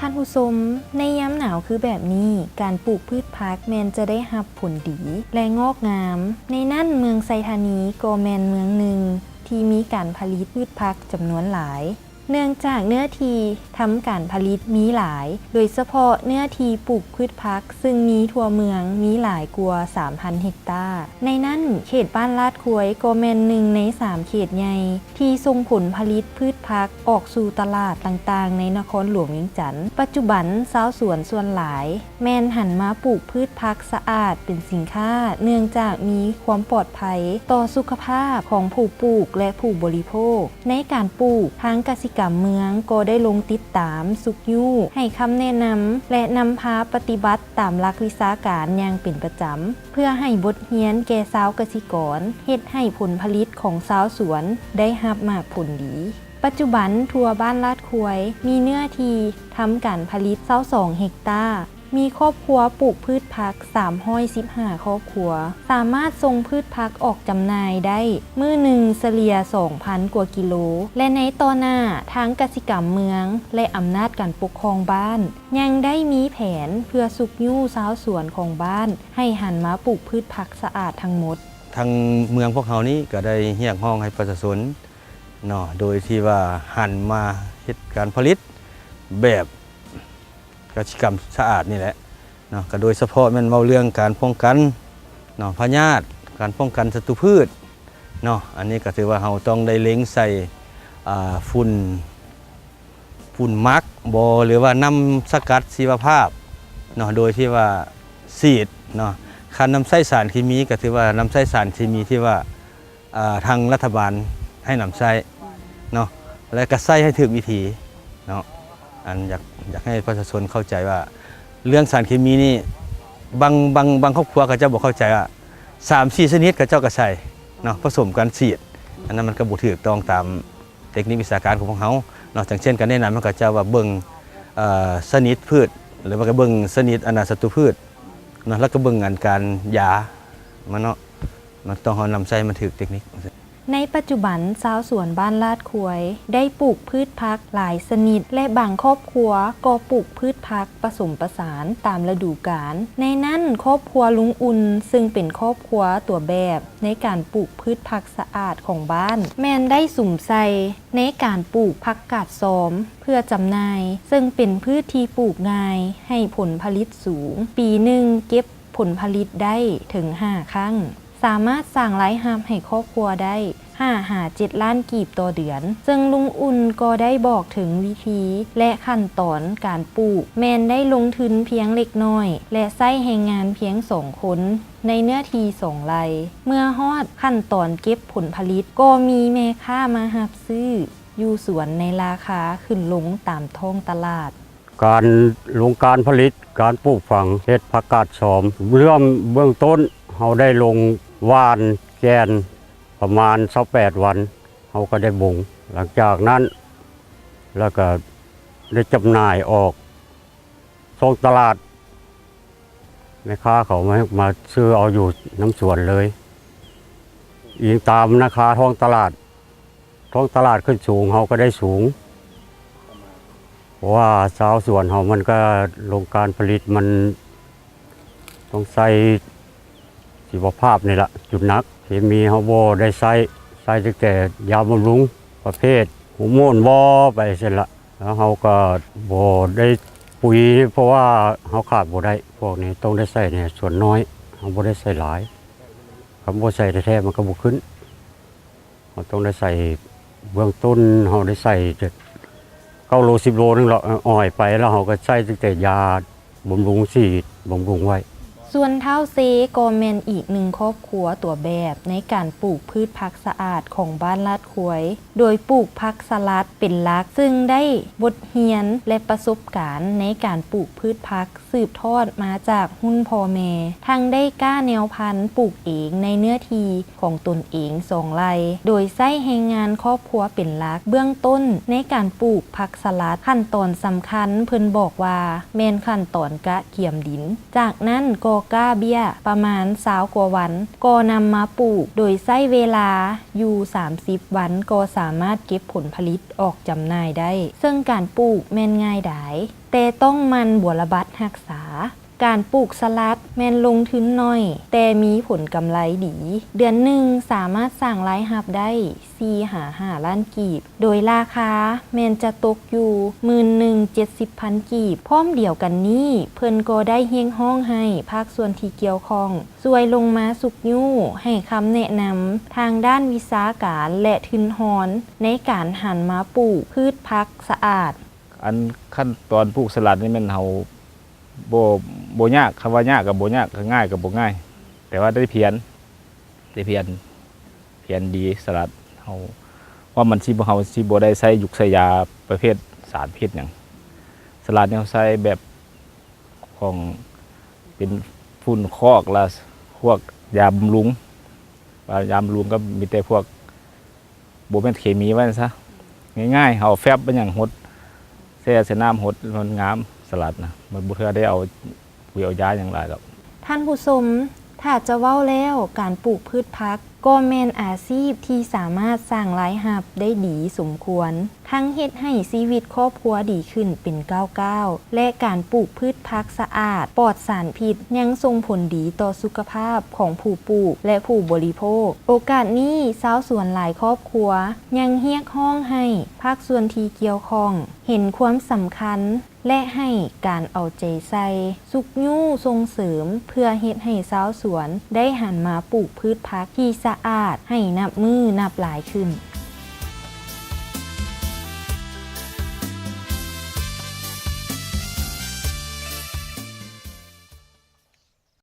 ທ່ານຜູ້ຊົມ, ໃນຍາມໜາວຄືແບບນີ້, ການປູກພືດຜັກແມ່ນຈະໄດ້ຮັບຜົນດີ ແລະ ງອກງາມ. ໃນນັ້ນເມືອງໄຊທານີກໍແມ່ນເມືອງໜຶ່ງທີ່ມີການຜະລິດພືດຜັກຈຳນວນຫຼາຍ. ເນື່ອງຈາກເນື້ອທີ່ທຳການຜະລິດມີຫຼາຍ, ໂດຍສະເພາະເນື້ອທີ່ປູກພືດຜັກເຊິ່ງມີທົ່ວເມືອງມີຫຼາຍກວ່າສາມພັນເຮັກຕາ. ໃນນັ້ນເຂດບ້ານລາດຄວາຍກໍແມ່ນໜຶ່ງໃນສາມເຂດໃຫຍ່ ທີ່ສົ່ງຜົນຜະລິດພືດຜັກອອກສູ່ຕະຫຼາດຕ່າງໆໃນນະຄອນຫຼວງວຽງຈັນ. ປັດຈຸບັນຊາວສວນສ່ວນຫຼາຍແມ່ນຫັນມາປູກພືດຜັກສະອາດເປັນສິນຄ້າ ເນື່ອງຈາກມີຄວາມປອດໄພຕໍ່ສຸຂະພາບຂອງຜູ້ປູກ ແລະ ຜູ້ບໍລິໂພກ. ໃນການປູກ, ທາງກະສິກຳເມືອງກໍໄດ້ລົງຕິດຕາມ, ຊຸກຍູ້, ໃຫ້ຄຳແນະນຳ ແລະ ນຳພາປະຕິບັດຕາມຫຼັກວິຊາການຢ່າງເປັນປະຈຳ. ເພື່ອໃຫ້ບົດຮຽນແກ່ຊາວກະສິກອນ, ເຮັດໃຫ້ຜົນຜະລິດຂອງຊາວສວນໄດ້ຮັບໝາກຜົນດີ. ປັດຈຸບັນທົ່ວບ້ານລາດຄວາຍມີເນື້ອທີ່ທຳການຜະລິດຊາວສອງເຮັກຕາ, ມີຄອບຄົວປູກພືດຜັກສາມຮ້ອຍສິບຫ້າຄອບຄົວ, ສາມາດສົ່ງພືດຜັກອອກຈຳໜ່າຍໄດ້ມື້ໜຶ່ງສະເລ່ຍສອງພັນກວ່າກິໂລ ແລະ ໃນຕໍ່ໜ້າ, ທາງກະສິກຳເມືອງ ແລະ ອຳນາດການປົກຄອງບ້ານ ຍັງໄດ້ມີແຜນເພື່ອຊຸກຍູ້ຊາວສວນຂອງບ້ານໃຫ້ຫັນມາປູກພືດຜັກສະອາດທັງໝົດ. ທາງເມືອງພວກເຮົານີ້ກໍໄດ້ຮຽກຮ້ອງໃຫ້ປະຊາຊົນເນາະ ໂດຍທີ່ວ່າຫັນມາເຮັດການຜະລິດແບບກະສິກຳສະອາດນີ້ແຫຼະເນາະ, ກໍໂດຍສະເພາະແມ່ນເວົ້າເລື່ອງການປ້ອງກັນເນາະ ພະຍາດ, ການປ້ອງກັນສັດຕູພືດເນາະ. ອັນນີ້ກໍຖືວ່າເຮົາຕ້ອງໄດ້ເລັງໃສ່ ອ່າ ຝຸ່ນ ຝຸ່ນໝັກບໍ ຫຼືວ່ານ້ຳສະກັດຊີວະພາບເນາະ ໂດຍທີ່ວ່າສີດເນາະ. ຄັນນຳໃຊ້ສານເຄມີກໍຖືວ່ານຳໃຊ້ສານເຄມີທີ່ວ່າ ອ່າ ທາງລັດຖະບານໃຫ້ນຳໃຊ້ເນາະ ແລະ ກໍໃຊ້ໃຫ້ຖືກວິທີເນາະ. ອັນຢາກ ຢາກໃຫ້ປະຊາຊົນເຂົ້າໃຈວ່າ ເລື່ອງສານເຄມີນີ້ ບາງ ບາງ ບາງຄອບຄົວເຂົາເຈົ້າບໍ່ເຂົ້າໃຈວ່າ ສາມສີ່ຊະນິດເຂົາເຈົ້າກໍໃສ່ເນາະ ປະສົມກັນສີດ. ອັນນັ້ນມັນກໍບໍ່ຖືກຕ້ອງຕາມ ເຕັກນິກວິຊາການຂອງພວກເຮົາເນາະ. ຢ່າງເຊັ່ນ ການແນະນຳໃຫ້ເຂົາເຈົ້າວ່າເບິ່ງ ເອີ ຊະນິດພືດ ຫຼືວ່າກໍເບິ່ງຊະນິດ ອັນນ່າ ສັດຕູພືດເນາະ ແລ້ວກໍເບິ່ງອັນການຢາມັນເນາະ, ມັນຕ້ອງເຮົານຳໃຊ້ໃຫ້ມັນຖືກເຕັກນິກ. ໃນປັດຈຸບັນ, ຊາວສວນບ້ານລາດຄວາຍໄດ້ປູກພືດຜັກຫຼາຍຊະນິດ ແລະ ບາງຄອບຄົວກໍປູກພືດຜັກປະສົມປະສານຕາມລະດູການ. ໃນນັ້ນ, ຄອບຄົວລຸງອຸ່ນ ເຊິ່ງເປັນຄອບຄົວຕົວແບບໃນການປູກພືດຜັກສະອາດຂອງບ້ານ ແມ່ນໄດ້ສຸມໃສ່ ໃນການປູກຜັກກາດຊອມເພື່ອຈຳໜ່າຍ, ເຊິ່ງເປັນພືດທີ່ປູກງ່າຍ, ໃຫ້ຜົນຜະລິດສູງ, ປີໜຶ່ງເກັບຜົນຜະລິດໄດ້ເຖິງຫ້າຄັ້ງ, ສາມາດສ້າງລາຍຮັບໃຫ້ຄອບຄົວໄດ້ຫ້າຫາເຈັດລ້ານກີບຕໍ່ເດືອນ. ເຊິ່ງລຸງອຸ່ນກໍໄດ້ບອກເຖິງວິທີ ແລະ ຂັ້ນຕອນການປູກ, ແມ່ນໄດ້ລົງທຶນພຽງເລັກນ້ອຍ ແລະ ໃຊ້ແຮງງານພຽງສອງຄົນ ໃນເນື້ອທີ່ສອງໄຮ່. ເມື່ອຮອດຂັ້ນຕອນເກັບຜົນຜະລິດ, ກໍມີແມ່ຄ້າມາຮັບຊື້ຢູ່ສວນໃນລາຄາຂຶ້ນລົງຕາມທ້ອງຕະຫຼາດ. ການລົງການຜະລິດ, ການປູກຝັງ, ເຮັດຜັກກາດຊອມ, ເລີ່ມເບື້ອງຕົ້ນ ເຮົາໄດ້ລົງຫວ່ານແກ່ນປະມານຊາວແປດວັນ, ເຮົາກໍໄດ້ບົງ. ຫຼັງຈາກນັ້ນ ແລ້ວກໍໄດ້ຈຳໜ່າຍອອກ ທ້ອງຕະຫຼາດ, ແມ່ຄ້າເຂົາມາ ມາຊື້ເອົາຢູ່ນຳສວນເລີຍ, ອີງຕາມລາຄາທ້ອງຕະຫຼາດ, ທ້ອງຕະຫຼາດຂຶ້ນສູງ ເຮົາກໍໄດ້ສູງ. ເພາະວ່າຊາວສວນເຮົາມັນກໍ ໂຮງການຜະລິດມັນຕ້ອງໃຊ້ຊີວະພາບນີ້ລະຈຸດໜັກ, ເຄມີເຮົາບໍ່ໄດ້ໃຊ້, ໃຊ້ຕັ້ງແຕ່ຢາບຳລຸງປະເພດໂຮໂມນບໍໄປຊັ້ນລະ. ແລ້ວເຮົາກໍບໍ່ໄດ້ປຸ໋ຍ ເພາະວ່າເຮົາຂາດບໍ່ໄດ້, ພວກນີ້ຕ້ອງໄດ້ໃສ່ແດ່ສ່ວນນ້ອຍ, ເຮົາບໍ່ໄດ້ໃສ່ຫຼາຍ. ຄັນບໍ່ໃສ່ແທ້ໆ ມັນກໍບໍ່ຂຶ້ນ. ເຮົາຕ້ອງໄດ້ໃສ່ເບື້ອງຕົ້ນ, ເຮົາໄດ້ໃສ່ຈັກເກົ້າໂລ ສິບໂລໜຶ່ງລະ, ເອົາອ້ອຍໄປ, ແລ້ວເຮົາກໍໃສ່ຕັ້ງແຕ່ຢາ ບຳລຸງສີດ ບຳລຸງໄວ້. ສ່ວນທ້າວເຊກໍແມ່ນອີກໜຶ່ງຄອບຄົວຕົວແບບໃນການປູກພືດຜັກສະອາດຂອງບ້ານລາດຄວາຍ, ໂດຍປູກຜັກສະຫຼັດເປັນຫຼັກ, ເຊິ່ງໄດ້ບົດຮຽນ ແລະ ປະສົບການໃນການປູກພືດຜັກ ສືບທອດມາຈາກຮຸ່ນພໍ່ແມ່, ທັງໄດ້ກ້າແນວພັນປູກເອງໃນເນື້ອທີ່ຂອງຕົນເອງສອງໄຮ່, ໂດຍໃຊ້ແຮງງານຄອບຄົວເປັນຫຼັກ. ເບື້ອງຕົ້ນໃນການປູກຜັກສະຫຼັດ, ຂັ້ນຕອນສຳຄັນເພິ່ນບອກວ່າແມ່ນຂັ້ນຕອນກະກຽມດິນ, ຈາກນັ້ນກໍ ກ້າເບ້ຍປະມານຊາວກວ່າວັນ ກໍນຳມາປູກ ໂດຍໃຊ້ເວລາຢູ່ສາມສິບວັນ ກໍສາມາດເກັບຜົນຜະລິດອອກຈຳໜ່າຍໄດ້. ເຊິ່ງການປູກແມ່ນງ່າຍດາຍ, ແຕ່ຕ້ອງໝັ່ນບົວລະບັດຮັກສາ. ການປູກສະຫຼັດແມ່ນລົງທຶນໜ້ອຍ ແຕ່ມີຜົນກຳໄລດີ. ເດືອນໜຶ່ງສາມາດສ້າງລາຍຮັບໄດ້ສີ່ຫາຫ້າລ້ານກີບ, ໂດຍລາຄາແມ່ນຈະຕົກຢູ່ໝື່ນໜຶ່ງເຈັດສິບພັນກີບ. ພ້ອມດຽວກັນນີ້ ເພິ່ນກໍໄດ້ຮຽກຮ້ອງໃຫ້ພາກສ່ວນທີ່ກ່ຽວຂ້ອງ ຊ່ວຍລົງມາຊຸກຍູ້ໃຫ້ຄຳແນະນຳທາງດ້ານວິຊາການ ແລະ ທຶນຮອນ ໃນການຫັນມາປູກພືດຜັກສະອາດ. ອັນຂັ້ນຕອນປູກສະຫຼັດນີ້ແມ່ນເຮົາ ບໍ່ ບໍ່ຍາກ, ຄຳວ່າຍາກກໍບໍ່ຍາກ, ກໍງ່າຍກໍບໍ່ງ່າຍ, ແຕ່ວ່າໄດ້ພຽນ, ໄດ້ພຽນ, ພຽນດີສະຫຼັດເຮົາ, ເພາະມັນຊິ ເຮົາຊິບໍ່ໄດ້ໃຊ້ຢູກໃຊ້ຢາປະເພດສານພິດຫຍັງ. ສະຫຼັດນີ້ເຮົາໃຊ້ແບບຂອງເປັນຝຸ່ນຄອກ ແລະ ພວກຢາບຳລຸງ, ວ່າຢາບຳລຸງກໍມີແຕ່ພວກ ບໍ່ແມ່ນເຄມີ ວ່າຊັ້ນຊະ, ງ່າຍໆ ເຮົາເອົາແຟັບ ເອົາຫຍັງຫົດ ແຊ່ໃສ່ນ້ຳຫົດ ມັນງາມ ສະຫຼັດນະ, ມັນບໍ່ເທື່ອໄດ້ເອົາປຸ໋ຍເອົາຢາຫຍັງຫຼາຍດອກ. ທ່ານຜູ້ຊົມ, ຖ້າຈະເວົ້າແລ້ວ ການປູກພືດຜັກກໍແມ່ນອາຊີບທີ່ສາມາດສ້າງລາຍຮັບໄດ້ດີສົມຄວນ, ທັງເຮັດໃຫ້ຊີວິດຄອບຄົວດີຂຶ້ນເປັນກ້າວໆ ແລະ ການປູກພືດຜັກສະອາດ ປອດສານພິດ ຍັງສົ່ງຜົນດີຕໍ່ສຸຂະພາບຂອງຜູ້ປູກ ແລະ ຜູ້ບໍລິໂພກ. ໂອກາດນີ້ ຊາວສວນຫຼາຍຄອບຄົວຍັງຮຽກຮ້ອງໃຫ້ພາກສ່ວນທີ່ກ່ຽວຂ້ອງເຫັນຄວາມສຳຄັນ ແລະ ໃຫ້ການເອົາໃຈໃສ່, ຊຸກຍູ້ສົ່ງເສີມ ເພື່ອເຮັດໃຫ້ຊາວສວນໄດ້ຫັນມາປູກພືດຜັກທີ່ສະອາດໃຫ້ນັບມື້ນັບຫຼາຍຂຶ້ນ.